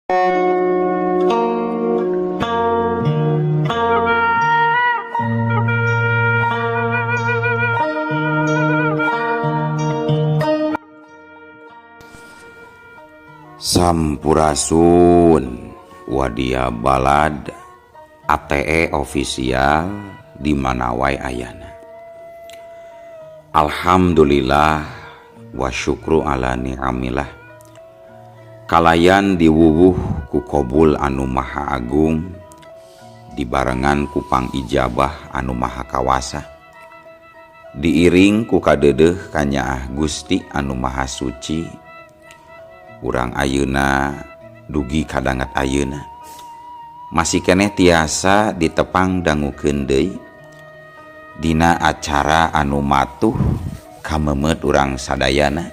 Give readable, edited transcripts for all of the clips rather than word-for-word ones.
Sampurasun Wadia Balad ATE official di mana wae ayana. Alhamdulillah wa syukru ala ni'amillah. Kalayan diwuwuh ku kobul anu maha agung, dibarengan ku pangijabah anu maha kawasa, diiring ku kadeudeuh kanyaah Gusti anu maha suci. Urang ayeuna dugi kadanget ayeuna masih keneh tiasa ditepang dangukeun deui dina acara anu matuh kamemet urang sadayana,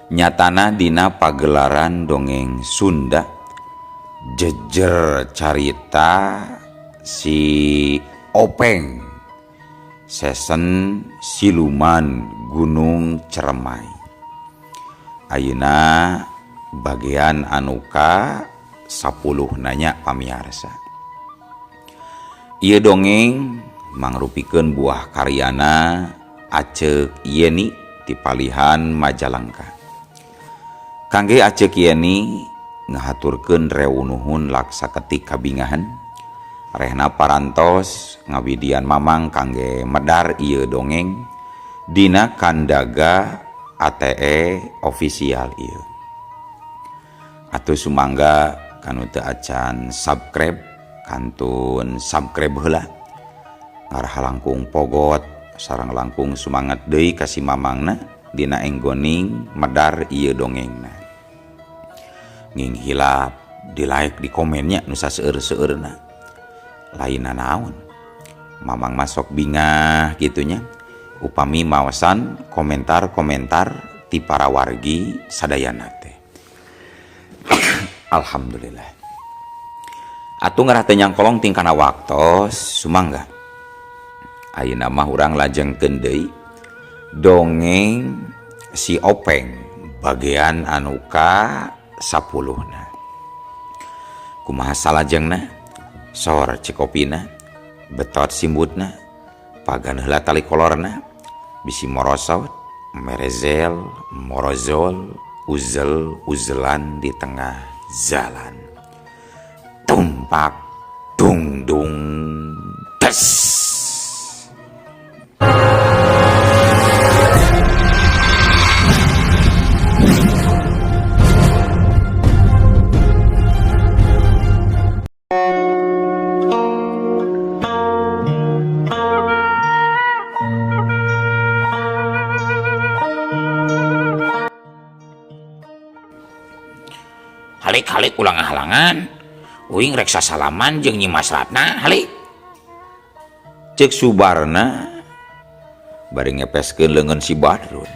nyatana dina pagelaran dongeng Sunda jejer carita si Openg sesen siluman Gunung Ceremai. Ayeuna bagian anu ka 10 nanya pamiarsa. Ieu dongeng mangrupikeun buah karyana Aceuk Yeni ti palihan Majalengka. Kangge Aceuk Yeni ngahaturkeun reunuhun laksa ketik kabingahan. Rehna parantos ngawidian mamang kangge medar ieu dongeng dina kandaga ATE official ieu. Atuh sumangga kanu teu acan subscribe kantun subscribe heula. Ngarah langkung pogot sareng langkung sumangat deui ka si mamangna dina enggoning medar ieu dongengna. Nging hilap di like di komennya nu saseueur-seueurna. Lainna naon? Mamang masok bingah kitunya. Upami mawasan komentar-komentar ti para wargi sadayana teh. Alhamdulillah. Atuh ngarah teu nyangkolong ting kana waktos sumangga. Ayeuna mah urang lajengkeun deui dongeng si Openg bagian anu ka 10-na. Kumaha salajengna? Sor cikopina, betot simbutna, pagan heula tali kolorna, bisi morosot, merezel, morozol, uzel, uzelan di tengah jalan. Tumpak, dung dung, tes. Halik-halik ulang halangan, uing reksa salaman jeung Nyi Mas Ratna, halik. Cek Subarna bari ngepeskeun leungeun si Badrun.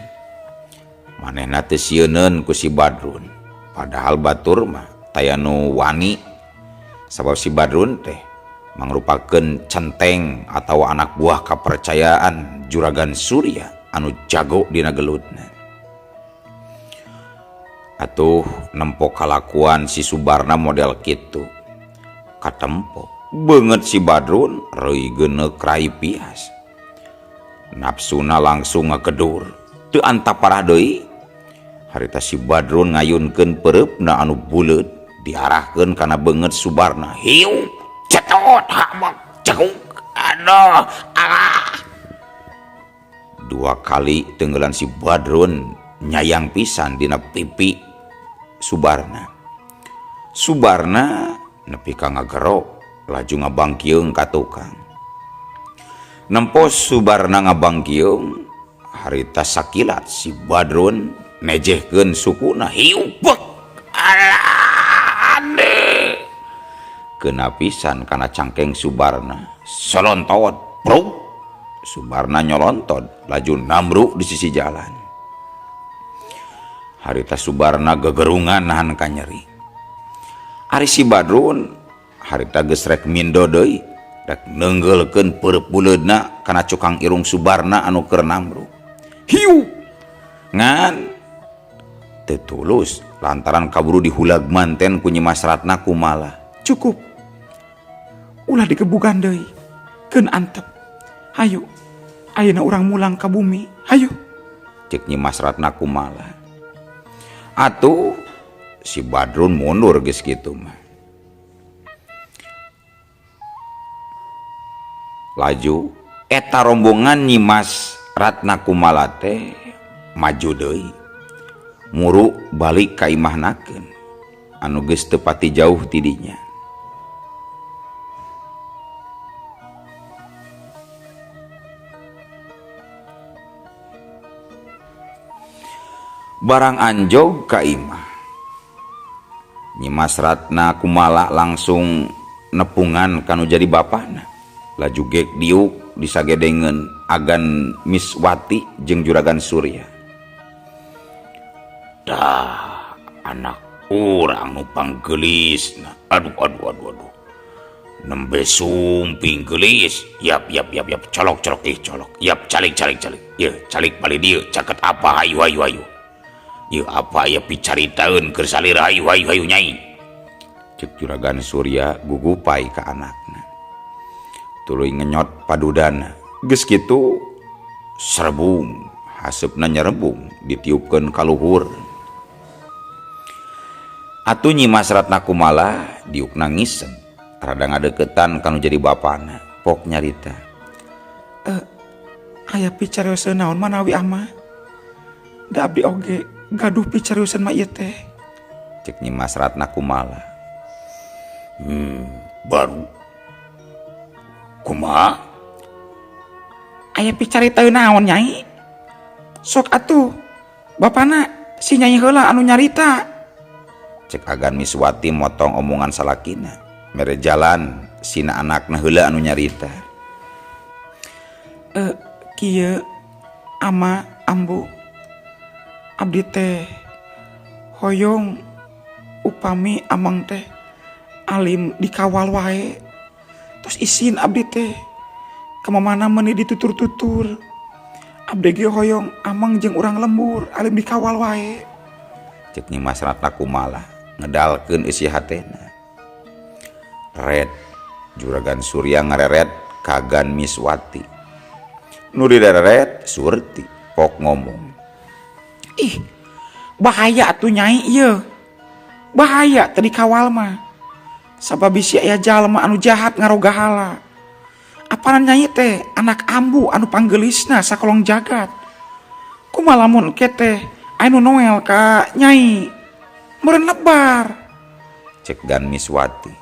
Manehna teu sieuneun ku si Badrun, padahal batur mah taya nu wani sabab si Badrun teh mangrupakeun centeng atau anak buah kapercayaan Juragan Surya anu jago dina gelutna. Atuh nempo kalakuan si Subarna model kitu. Katempo beungeut si Badrun reuy geuneuk rai pias. Nafsuna langsung ngagedur, teu antap parah deui. Harita si Badrun ngayunkeun peureupna anu buleut diarahkeun kana beungeut Subarna. Hiu, cetot, hamak, cekuk, aduh, ah. Dua kali tenggelan si Badrun nyayang pisan dina pipi Subarna. Subarna nepi ka ngagero laju ngabangkieung ka tukang. Nempo Subarna ngabangkieung harita sakilat si Badrun nejehkeun sukuna. Hiu bek, alah, ade. Kena pisan kana cangkeng Subarna. Solontot, bruk. Subarna nyolontot laju namruk di sisi jalan. Harita Subarna gegerungan nahan kanyeri. Ari si Badrun harita geus rek mindo deui, rek neunggeulkeun peureub buleudna kana cukang irung Subarna anu keur namruk. Hiu! Ngan Teu tulus lantaran kaburu dihulag manten ku Nyi Mas Ratna Kumala. Cukup. Ulah digebugan deui. Keun antep. Hayu. Ayeuna urang mulang ka bumi. Hayu. Cek Nyi Mas Ratna Kumala. Atuh si Badrun mundur geus kitu mah. Laju eta rombongan Nyi Mas Ratna Kumala teh maju deui. Muru balik ka imahnakeun anu geus teu pati jauh ti dinya. Barang anjog ka imah, Nyi Mas Ratna Kumala langsung nepungan kanu jadi bapana. Laju gek diuk disagedengeun agan Miswati jeung Juragan Surya. Dah anak urang nu panggelisna. Aduh aduh aduh aduh. Nembe sumping geulis. Yap yap yap yap colok colok ih colok. Yap calik calik calik. Yeuh calik bali dieu caket apa hayu hayu hayu. Yeuh apa aya picaritaeun keur salira hayu hayu hayu nyai. Cek Juragan Surya gugupai ka anakna. Tuluy ngenyot padudana. Geus kitu serebung, haseupna nyerebung ditiupkeun ka luhur. Atuh Nyi Mas Ratna Kumala diukna ngiseng, rada ngadeukeutan kanu jadi bapana, pok nyarita. Aya picarioseun naon manawi ama? Da abdi oge gaduh picarioseun mah ieu teh. Cek Nyi Mas Ratna Kumala. Baru. Kumaha? Aya picaritaeun naon nyai? Sok atuh bapana si nyai heula anu nyarita. Cek agan Miswati motong omongan salakina. Mere jalan sina anakna heula anu nyarita. Kieu ama ambu abdi teh hoyong upami amang teh alim dikawal wae. Terus isin abdi teh kemana meuni ditutur-tutur. Abdi ge hoyong amang jeung urang lembur alim dikawal wae. Cek Nyi Mas Ratna Kumala ngedalkeun eusi hatena. Red Juragan Surya ngareret kagan Miswati. Nu direret Surti pok ngomong. Ih, bahaya atuh nyai ieu. Bahaya teu dikawal mah. Sabab bisi aya jalma anu jahat ngarogahala. Apanan nyai teh anak ambu anu panggelisna sakolong jagat. Kumaha lamun ke teh anu noel ka nyai meureun lebar. Cek Gan Miswati.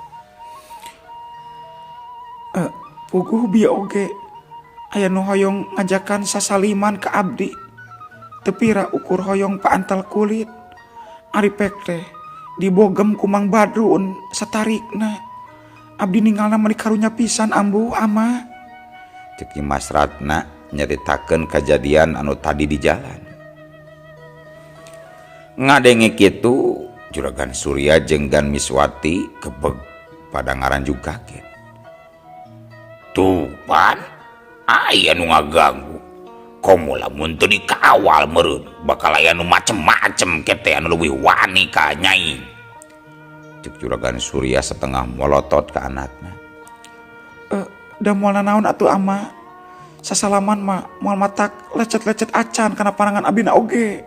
Puguh bieu oge aya nu hoyong ngajakan sasaliman ka abdi. Teu pira ukur hoyong paantal kulit. Ari pek teh dibogem ku Mang Badrun satarikna. Abdi ningalna meuni karunya pisan ambu ama. Cek Nyi Mas Ratna nyaritakeun kajadian anu tadi di jalan. Ngadenge kitu Juragan Surya jeung Gan Miswati kebeg pada ngaranjug kaget. Tuh pan aya nu ngaganggu. Komo lamun teu dikawal meureun bakal aya nu macem-macem kete anu leuwih wani ka nyai. Cek Juragan Surya setengah molotot ka anakna. Da moal nanaon atuh ama. Sasalaman mah moal matak lecet-lecet acan kana panangan abina oge.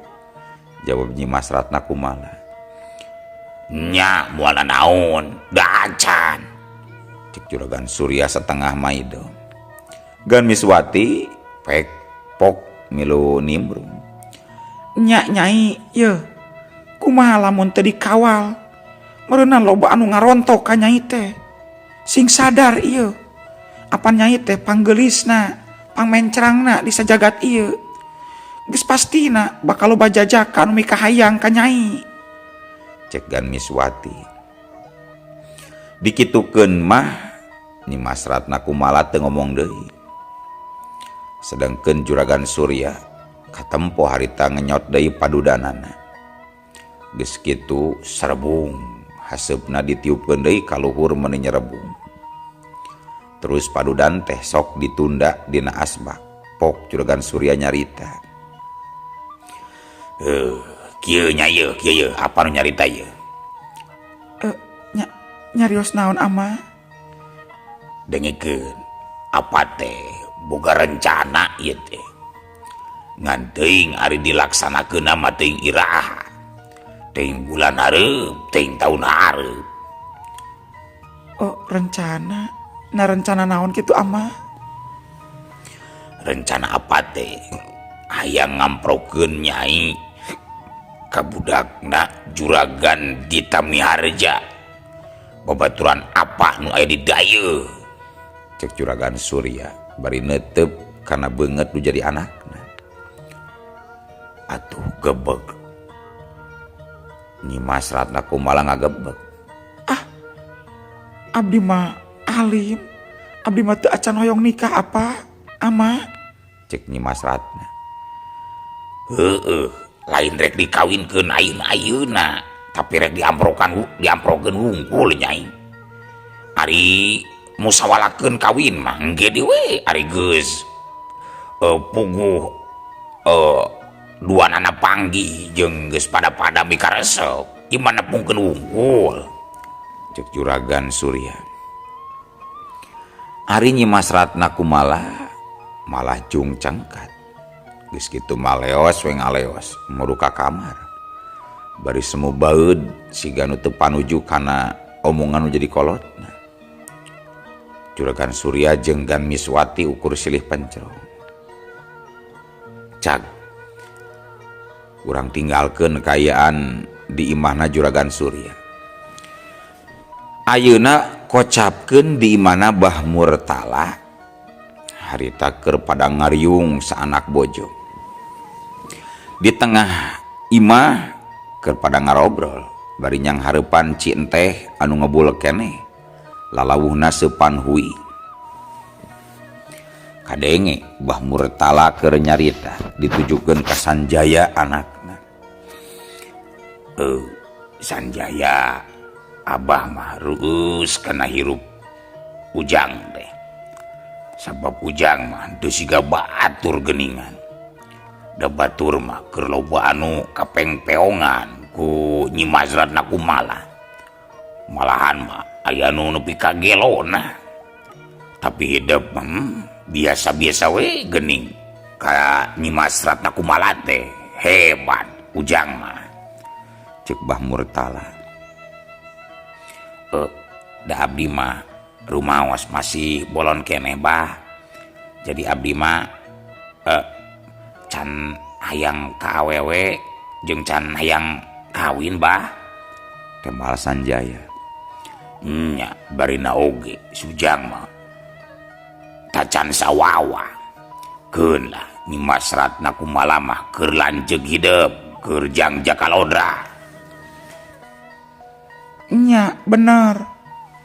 Jawab Nyi Mas Ratna Kumala. Nya moal nanaon, da acan. Cek Juragan Surya setengah maido. Gan Miswati pek pok milu nimbrung. Nya nyai yeuh. Kumaha lamun teu dikawal? Meureunna loba anu ngarontok ka nyai teh. Sing sadar ieu. Apan nyai teh panggelisna, pangmencrangna di sajagat ieu. Geus pastina bakal loba jajakan nu mikahayang ka nyai. Cek Gan Miswati. Dikitukeun mah Nyi Mas Ratna Kumala teu ngomong deui. Sedangkeun Juragan Surya katempo harita ngenyot deui padudanana. Geus kitu serebung haseupna ditiupkeun deui ka luhur meuni nyerebung. Terus padudan teh sok ditunda dina asbak. Pok Juragan Surya nyarita. Kieu nya ieu, kieu ieu, apa nu nyarita ieu? Nya, nyarios naon ama? Dengekeun, apa teh boga rencana ieu teh. Ngan teuing ari dilaksanakeun mah teuing iraha. Teuing bulan hareup, teuing taun hareup. Oh, rencana. Nah, rencana naon kitu ama? Rencana apa teh? Hayang ngamprokeun nyai ka budakna Juragan Dita Miharja. Babaturan apa nu aya di dayeuh? Cek Juragan Surya bari neuteup kana beungeut nu jadi anakna. Atuh gebeg. Nyi Mas Ratna Kumala ngagebeg. Ah, abdi mah alim. Abdi mah teu acan hoyong nikah apa ama? Cek Nyi Mas Ratna. Heeh, lain rek dikawinkeun ayeuna-ayeuna, tapi rek diamprokan, diamprokeun wungkul nyai. Ari musawalakeun kawin mah engge deui we, ari geus puguh duanana panggih jeung geus pada-pada mikaresep, ieu mah nepungkeun wungkul. Cek Juragan Surya. Ari Nyi Mas Ratna Kumala malah jung cengkat. Geus kitu maleos we ngaleos muru ka kamar. Bari semu baeud siga nu teu panuju kana omongan nu jadi kolotna. Juragan Surya jeung Gan Miswati ukur silih pencrong. Cag. Urang tinggalkeun kaayaan di imahna Juragan Surya. Ayeuna kocapkeun di imahna Bah Murtala. Harita keur pada ngariung saanak bojo. Di tengah imah keur pada ngarobrol, bari nyang hareupan Ci Enteh anu ngebul keneh. Lalawuhna seupan hui. Kadenge Bah Murtala keur nyarita ditujukeun ka Sanjaya anakna. Sanjaya, abah mah reueus kana hirup ujang teh. Sabab ujang mah teu siga batur geuningan. Da batur mah keur loba anu kapengpeongan ku Nyi Mas Ratna Kumala. Malahan mah aya nu nepi ka gelona. Tapi hidup biasa-biasa we geuning. Ka Nyi Mas Ratna Kumala teh hebat ujang mah. Cek Bah Murtala. Da abdi mah rumaos masih bolon keneh bah. Jadi abdi mah can hayang ka awewe jeung can hayang kawin bah. Kemal Sanjaya. Nya barina oge sujang mah tacan sawawa. Keun lah Nyi Mas Ratna Kumala mah keur lanceuk hidup, keur jang Jakalodra. Nya bener.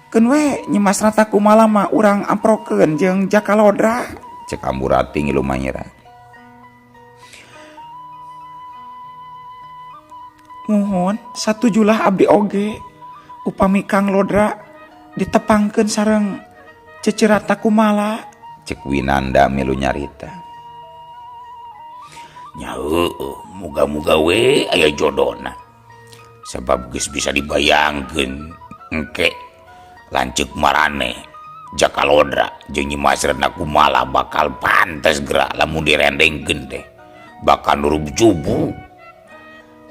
Keun we Nyi Mas Ratna Kumala mah urang amprokeun jeung Jakalodra. Cek Amburati ngilu manyera. Muhun satujulah abdi oge upami Kang Lodra ditepangkeun sareng Cece Ratna Kumala. Cek Winanda milu nyarita. Nya heueuh, muga-muga we aya jodona. Sebab geus bisa dibayangkeun engke lanceuk marane Jakalodra jeung Nyi Mas Ratna Kumala bakal pantes geura lamun direndengkeun teh. Bakal nurub jubu.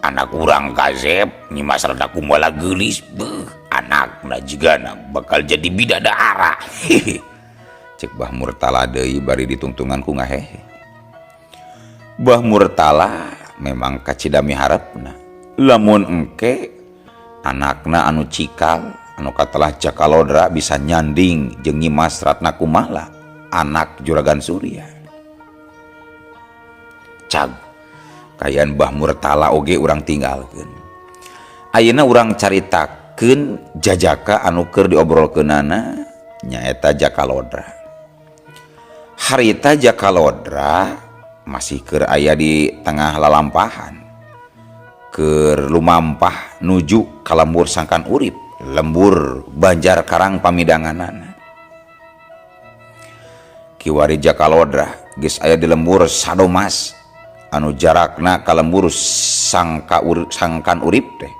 Anak urang kasep Nyi Mas Ratna Kumala geulis, beuh anakna jigana bakal jadi bidadara. Cek Bah Murtala deui bari ditungtungan ku ngahehe. Bah Murtala memang kacida miharepna lamun engke anakna anu cikal anu katelah Jakalodra bisa nyanding jeung Nyi Mas Ratna Kumala anak Juragan Surya. Cag kaayaan Bah Murtala oge urang tinggalkeun. Ayeuna urang caritakeun jajaka anu keur diobrolkeunana nyaeta Jakalodra. Harita Jakalodra masih keur aya di tengah lalampahan, keur lumampah nuju ka lembur sangkan urip, lembur Banjar Karang pamidanganana. Kiwari Jakalodra geus aya di lembur Sadomas anu jarakna ka lembur sangkan urip teh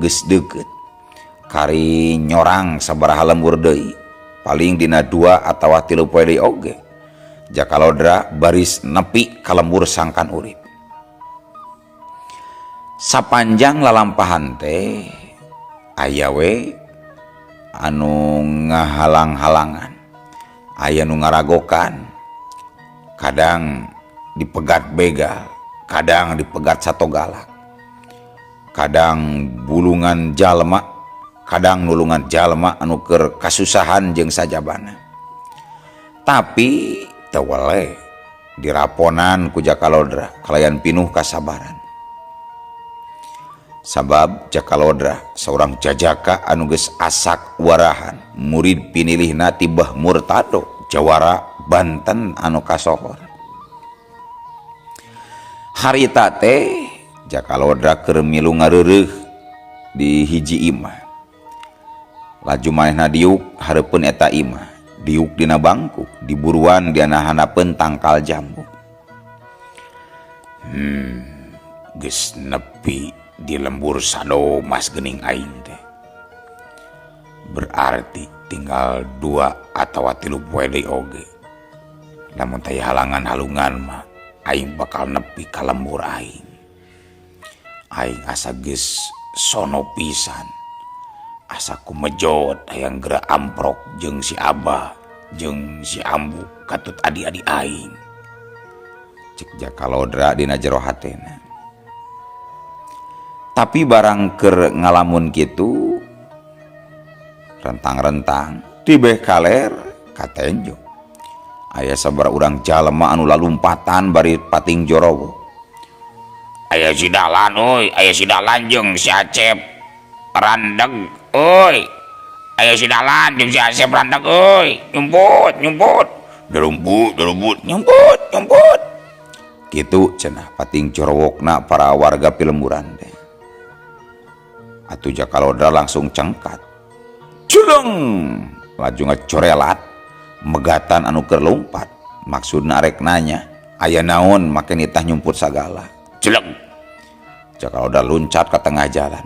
geus deukeut. Kari nyorang sabaraha lembur deui, paling dina 2 atawa 3 poe deui oge. Jaka Lodra baris nepi ka lembur sangkan urip. Sapanjang lalampahan teh aya we anu ngahalang-halangan, aya nu ngaragokan, kadang dipegat begal, kadang dipegat satogalak, kadang bulungan jalma, kadang nulungan jalma anu keur kasusahan jeung sajabana. Tapi teu weleh diraponan ku Jaka Lodra kalayan pinuh kasabaran. Sabab Jaka Lodra seorang jajaka anu geus asak warahan, murid pinilihna ti Bah Murtado jawara Banten anu kasohor. Harita teh Jaka Lodra keur milu ngareureuh di hiji imah. Laju manehna diuk hareupeun eta imah, diuk dina bangku, diburuan dina handapeun tangkal jambu. Geus nepi di lembur Sadomas geuning aing teh. Berarti tinggal 2 atawa 3 poe deui oge. Lamun teh halangan halungan mah aing bakal nepi ka lembur aing. Aing asa geus sono pisan. Asa kumejot hayang geura amprok jeung si Abah jeung si Ambu katut adi-adi aing. Cek Jaka Lodra dina jero hatena. Tapi barang keur ngalamun kitu rentang-rentang tibeh kaler katenjo. Aya sabaraha urang jalma anu lalumpatan bari pating jorowo. Aya si Dahlan euy, aya si Dahlan jeung si Acep Randeg euy. Aya si Dahlan jeung si Acep Randeg euy, nyumput, nyumput. Darumput, darumput, nyumput, nyumput. Kitu cenah pating jorowokna para warga pilemburan teh. Atuh Jaka Lodra langsung cengkat. Culeng, laju ngacorelat megatan anu keur lumpat. Maksudna arek nanya, aya naon make nitah nyumput sagala. Culeng. Jaka Lodra luncat ke tengah jalan.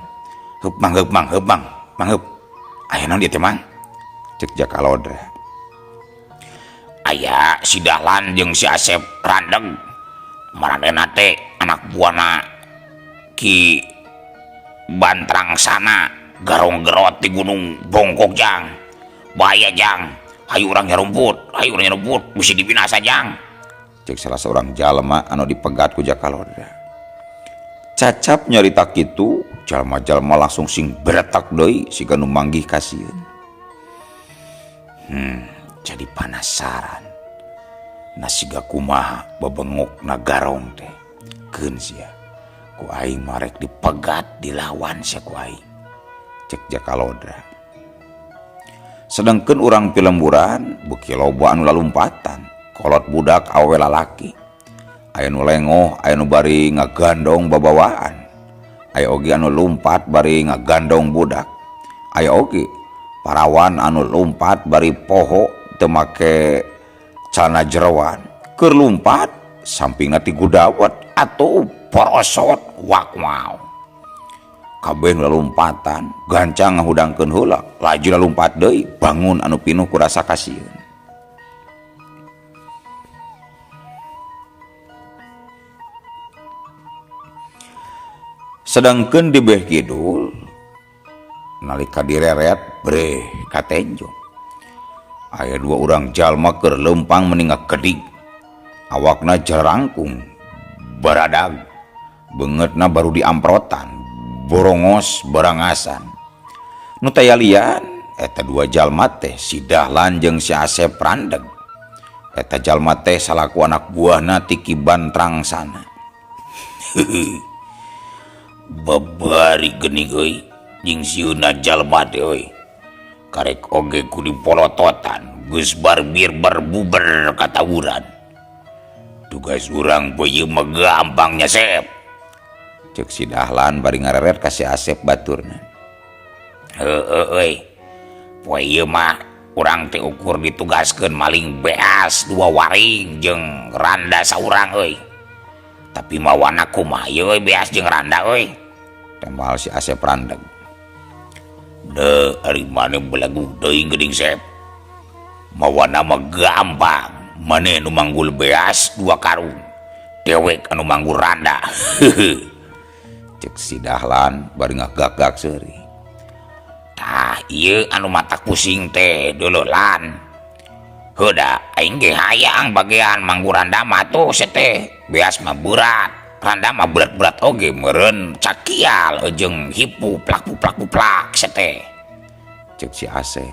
Heup mang, heup mang, heup mang, mang heup. Aya naon ieu teh mang? Cek Jaka Lodra. Aya si Dahlan jeung si Asep Randeg. Maranehna teh anak buahna Ki Bantrang sana garong gerot di gunung Bongkok jang. Bahaya jang. Hayu urang nyarumput, hayu urang nyarumput, bisi dibinasa jang. Cek salah seorang jalma anu dipegat ku Jaka Lodra. Cacap nyarita kitu, jalma-jalma langsung sing beretak deui siga nu manggih kasieun. Jadi penasaran. Nasiga kumaha bebengokna garong teh. Keun sia. Ku aing marek dipegat dilawan sia ku aing. Cek Jaka Lodra. Sedangkeun urang pilemburan beuki loba anu lalumpatan, kolot budak awewe lalaki. Aya nu lengoh, aya nu bari ngagandong babawaan. Aya oge anu lumpat bari ngagandong budak. Aya oge parawan anu lumpat bari poho teu make celana jeroan. Keur lumpat sampingna ti gudawet atuh porosot wak mau. Kabeh nu lalumpatan, gancang ngahudangkeun heula, laju lalumpat deui, bangun anu pinuh ku rasa kasieun. Sedangkeun di beh kidul nalika direret breh katenjo. Aya 2 urang jalma keur leumpang meni ngagedig. Awakna jarangkung, baradag, beungeutna baru diamprotan, borongos barangasan. Nu taya lian eta 2 jalma teh si Dahlan jeung si Asep Randeg. Eta jalma teh salaku anak buahna ti Ki Bantrang sana. Babari geuning euy jeung sieuna jalma teh euy. Karek oge ku dipolototan geus barbir barbuber katawuran. Tugas urang poe ieu mah gampang nya Sep. Cek si Dahlan bari ngareret ka si Asep baturna. Heueuh euy. Poe ieu mah urang teh ukur ditugaskeun maling beas 2 waring jeung randa saurang euy. Tapi mawana kumaha ieu euy beas jeung randa euy. Tembal si Asep Randeg. Deuh ari maneh belagu teuing geuning Sep. Mawana mah gampang. Maneh nu manggul beas 2 karung. Dewek anu manggul randa. Cek si Dahlan bari ngagak-gak seuri. Tah ieu anu mata pusing teh dululan. Heuda aing ge hayang bagian manggul randa mah tuh teh. Beas mah berat, randa mah berat-berat oge meureun cakial jeung hipu plak-plak-plak teh. Cek si Asep.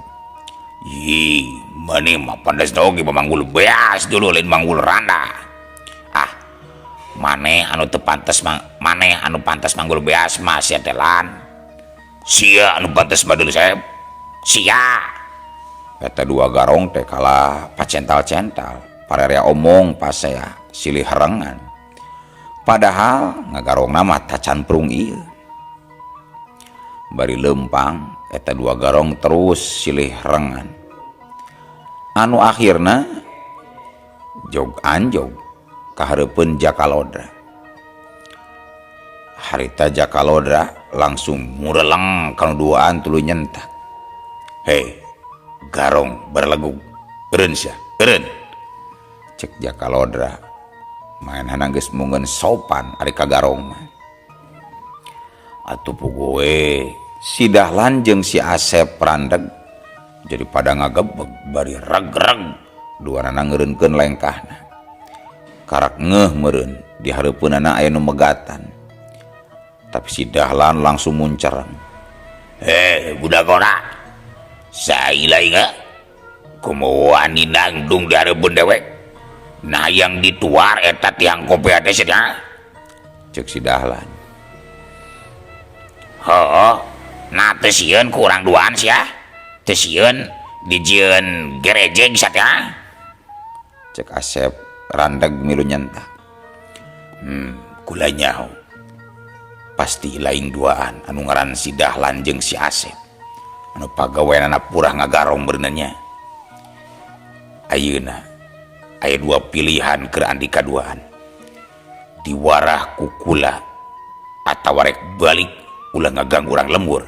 Ih, maneh mah pandes oge manggul beas dulu lain manggul randa. Ah, maneh anu teu pantes maneh anu pantes manggul beas mah sia teh lan. Sia anu pantes mah deuleu Sep. Sia. Eta dua garong teh kalah pacental-cental, parerea omong pasea silih herengan. Padahal ngagarongna mah tacan prung ieu. Bari lempang eta dua garong terus silih herengan. Anu akhirna jog anjog kahareupeun Jakalodra. Harita Jakalodra langsung mureleng kanu duaan tuluy nyentak. Hei, garong berlegug. Eureun sia, eureun. Cek Jakalodra. Mainan geus munggeun sopan ari ka garong mah. Atuh pugoe si Dahlan jeung si Asep Randeg jadi pada ngagebeg bari reg-reg duanana ngeureunkeun lengkahna. Karak ngeuh meureun di hareupeunana aya nu megatan. Tapi si Dahlan langsung muncereng. Hei, budak ora. Saila inga. Kumaha wani nangdung di hareupeun dewek. Nah yang dituar eta tiang kopi teh sia. Cek si Dahlan. Heuh, nah teu sieun ku urang duaan sia. Teu sieun dijieun gerejeg sia. Cek Asep Randeg milu nyentak. Kula nyaho. Pasti lain duaan anu ngaran si Dahlan jeung si Asep. Anu pagaweanana purah ngagarong beuneunya. Ayeuna aya dua pilihan keur andika duaan. Diwarah ku kula atawa rek balik ulah ngaganggu urang lembur.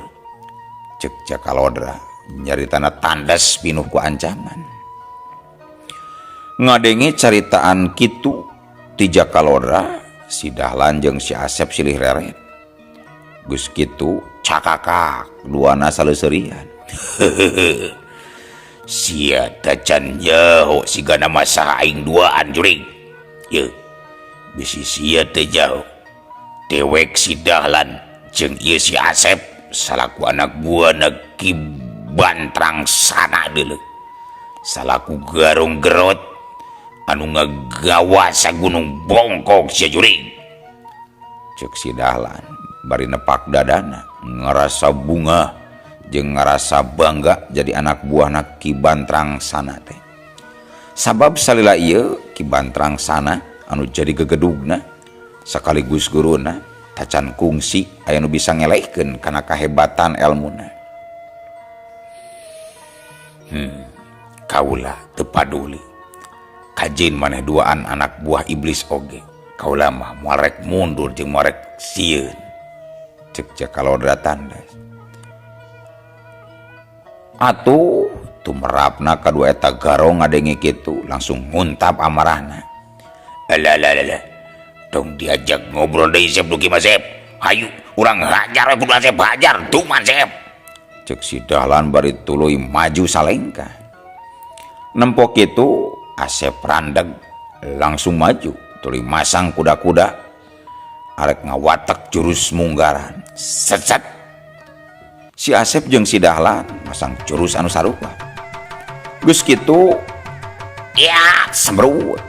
Cek Jakalodra nyaritana tandas pinuh ku ancaman. Ngadenge caritaan kitu ti Jakalodra, si Dahlan jeung si Asep silih reret. Geus kitu cakakak duana saleuserian. Sia tacan nyaho sigana masa aing duaan jurig. Yeuh, bisi sia teh jauh. Dewek si Dahlan jeung ieu si Asep salaku anak buahna Ki Bantrang sana deuleu. Salaku garong gerot anu ngagawa sagunung bongkok sia jurig. Cek si Dahlan bari nepak dadana ngerasa bunga jeung ngerasa bangga jadi anak buahna Ki Bantrang sana teh. Sabab salila ieu Ki Bantrang sana anu jadi gegedugna sekaligus guruna tacan kungsi aya nu bisa ngelehkeun kana kahebatan elmuna. Kaula teu paduli. Kajin maneh duaan anak buah iblis oge. Kaula mah moal rek mundur jeung moal rek sieun. Cek Jakalodra tandas. Atuh tumerapna kadua eta garong ngadenge kitu langsung nguntap amarahna. Alah alah alah. Tong diajak ngobrol deui Sep Duki mah Sep. Hayu urang hajar we kudu Sep hajar tuman Sep. Cek si Dahlan bari tuluy maju salengkah. Nempok kitu Asep Randeg langsung maju tuluy masang kuda-kuda arek ngawatek jurus munggaran. Set set. Si Asep jeung si Dahlan masang jurus anu sarupa. Geus kitu ya sembrut.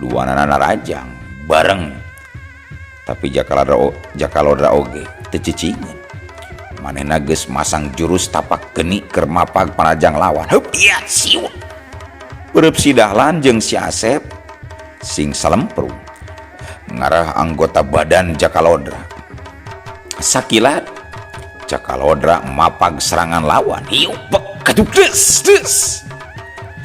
Duanana narajang bareng. Tapi Jakalodra oge teu cicingeun. Manehna geus masang jurus tapak geni keur mapag panajang lawan. Heup ieu siut. Beureub si Dahlan jeung si Asep sing salemprung ngarah anggota badan Jakalodra. Sakilat Jakalodra mapag serangan lawan. Hiu pek kaduk des des.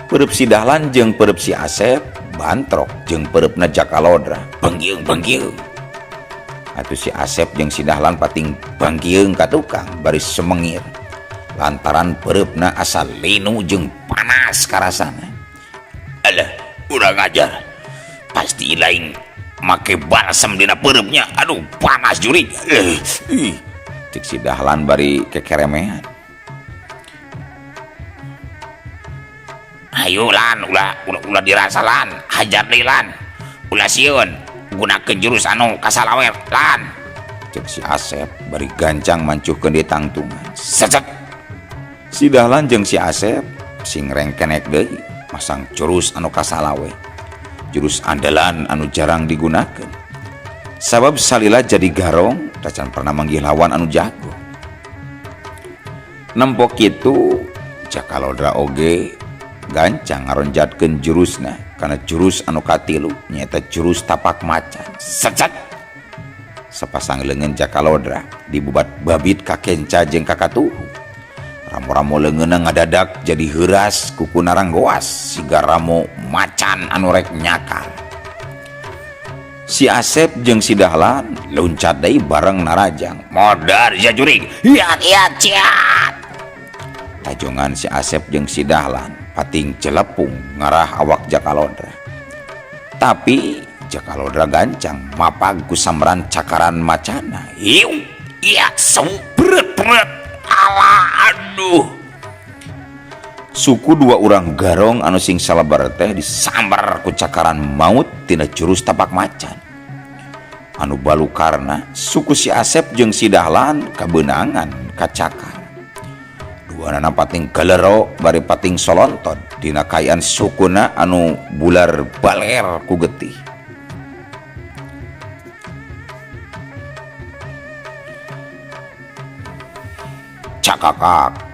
Beureub si Dahlan jeung beureub si Asep Bantrok jeung peureupna Jakalodra. Bangkieung bangkieung. Atuh si Asep jeung si Dahlan pating bangkieung ka tukang bari semengir. Lantaran peureupna asa linu jeung panas karasana. Alah, urang ajar. Pasti lain make balsem dina peureupnya. Aduh, panas jurig. Ih, cek si Dahlan bari kekeremean. Ayo lan, ulah ulah ulah dirasa lan, hajar deui lan. Ulah sieun, gunakeun jurus anu kasalawer lan. Cek si Asep bari gancang mancuhkeun di tangtungan. Secet. Si Dahlan jeung si Asep sing rengkenek deui masang jurus anu kasalawe. Jurus andalan anu jarang digunakeun. Sabab salila jadi garong tacan pernah manggih lawan anu jago. Nempo kitu Jakalodra oge gancang ngaronjatkeun jurusna kana jurus anu katilu nyaeta jurus tapak macan. Secet. Sapasang leungeun Jakalodra dibubat babit ka kenca jeung ka katuhu. Ramo-ramo leungeunna ngadadak jadi heuras kuku naranggoas siga ramo macan anu rek nyakar. Si Asep jeung si Dahlan loncat deui bareng narajang. Modar sia jurig. Hiat hiat ciat. Tajongan si Asep jeung si Dahlan pating celepung ngarah awak Jakalodra. Tapi Jakalodra gancang mapag ku samran cakaran macana. Iu, iya, sempret pret. Alah, aduh. Suku dua urang garong anu sing salabar teh disambar ku cakaran maut tina jurus tapak macan. Anu balukarna suku si Asep jeung si Dahlan kabeunangan kacakar. Duanana pating galero bari pating solonton dina kaayaan sukuna anu bular baler ku getih. Cakakak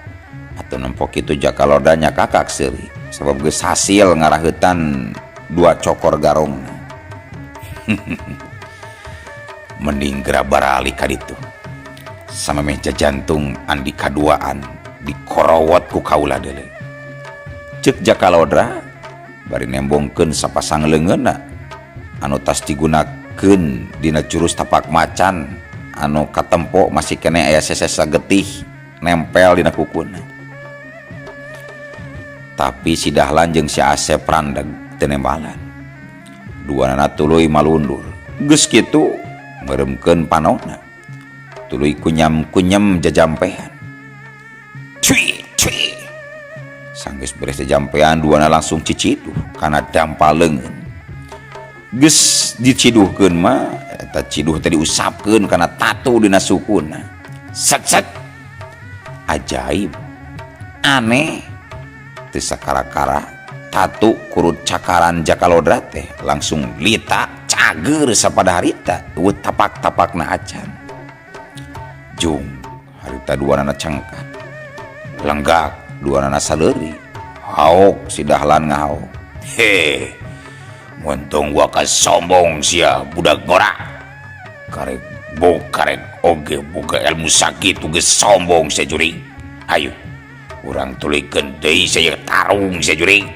atuh nempo kitu Jakalodra nyakakak seuri sabab geus hasil ngaraheutan dua cokor garongna. Mending geura barali ka ditu. Samemeh jajantung andi kaduaan dikorowot ku kaula deuleu. Ceuk Jakalodra bari nembongkeun sapasang leungeunna anu tas digunakeun dina jurus tapak macan anu katempo masih keneh aya sesesa getih nempel dina kukuna. Tapi si Dahlan jeung si Asep randeg teu nembalan. Duanana tuluy malundur. Geus kitu meureumkeun panonna. Tuluy kunyam-kunyam jajampean. Cui cui. Sanggeus beres jajampean duana langsung ciciduh kana dampal leungeun. Geus diciduhkeun mah eta ciduh teh diusapkeun kana tatu dina sukuna. Set set. Ajaib, aneh, teu sakara-kara tatu kurut cakaran Jakalodra teh langsung lita cager sapada harita eueuh tapak-tapakna acan. Jung harita duanana cengkat, lenggak duanana saleuri, haok si Dahlan ngahaok. Heh, montong waka sombong sia budak ngora. Karek bok karek oge boga ilmu sakitu geus sombong sia jurig. Hayu, urang tuluykeun deui sia tarung sia jurig.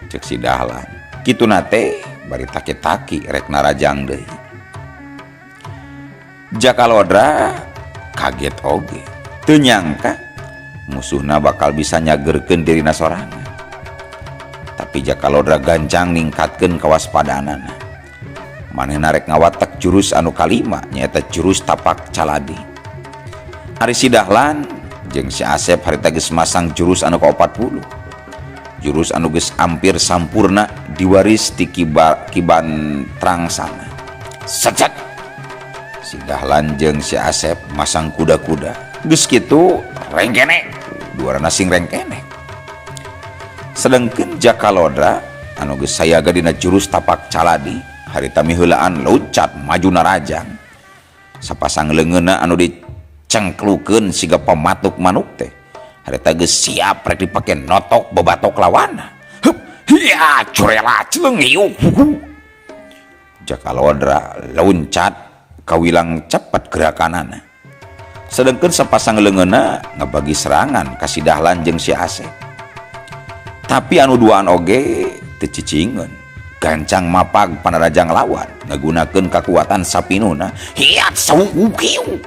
Ceuk si Dahlan. Kituna teh bari taki-taki rek narajang deui. Jakalodra kaget oge, teu nyangka musuhna bakal bisa nyagerkeun dirina sorangan. Tapi Jakalodra gancang ningkatkeun kawaspadaanana. Manehna rek ngawatek jurus anu kalima nyaeta jurus tapak caladi. Ari si Dahlan jeung si Asep harita geus masang jurus anu ka-40. Jurus anu geus hampir sampurna diwaris ti Kiban Trangsana. Secet. Si Dahlan jeung si Asep masang kuda-kuda. Geus kitu rengkenek, duarana sing rengkenek. Sedengkeun Jakalodra anu geus sayaga dina jurus tapak caladi harita miheulaan loncat maju narajang. Sapasang leungeunna anu dicengklukeun siga pamatuk manuk teh harita geus siap rek dipake notok bebatok lawanna. Hup, hiya curela celeng ieu. Jakalodra loncat kawilang cepat gerakanana. Sedengkeun sapasang leungeunna ngabagi serangan ka si Dahlan jeung si Asep. Tapi anu duaan oge teu cicingeun. Gancang mapag panarajang lawan ngagunakeun kakuatan sapinuna. Hiat saukiu.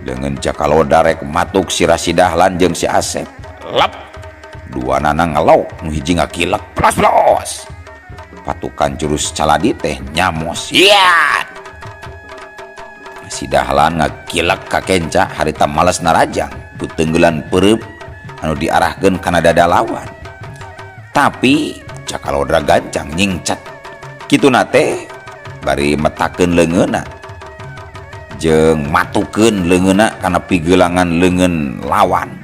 Leungeun Jakaloda rek matuk si Rasi Dahlan jeung si Asep. Lep. Dua nana ngelok nu hiji ngakilek plos plos. Patukan jurus caladi teh nyamos. Hiat. Si Dahlan ngakilek ka kenca harita males narajang peuteunggelan peureub anu diarahkeun kana dada lawan. Tapi Jakalodra gancang nyingcat. Kituna teh bari metakeun leungeunna jeung matukeun leungeunna kana pigelangan leungeun lawan.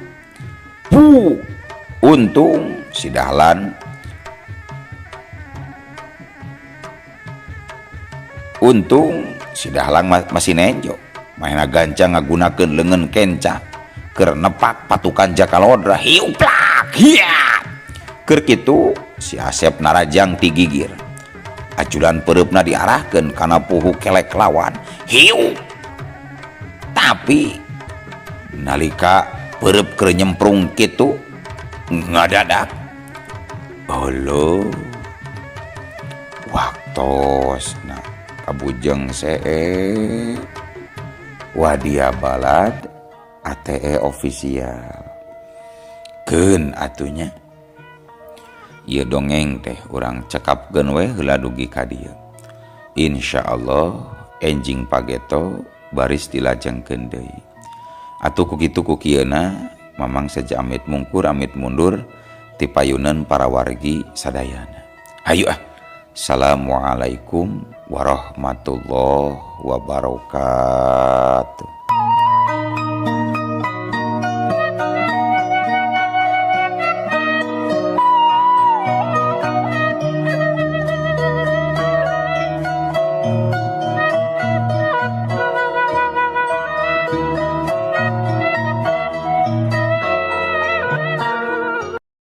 Puh, untung si Dahlan masih nenjo. Mainna gancang ngagunakeun leungeun kenca keur nepak patukan Jakalodra. Hiuplak hiat. Keur kitu si Asep narajang ti gigir. Aculan peureupna diarahkeun kana puhu kelek lawan. Hiu. Tapi nalika peureub keur nyemprung kitu ngadadak. Olo. Waktosna kabujeng see. Wadia Balad ATE official. Keun atunya. Ieu dongeng teh urang cekapkeun we heula dugi ka dieu. Insyaallah enjing pageto baris dilajengkeun deui. Atuh ku kitu ku kieuna Mamang saja amit mungkur amit mundur ti payunan para wargi sadayana. Hayu ah. Assalamualaikum warahmatullahi wabarakatuh.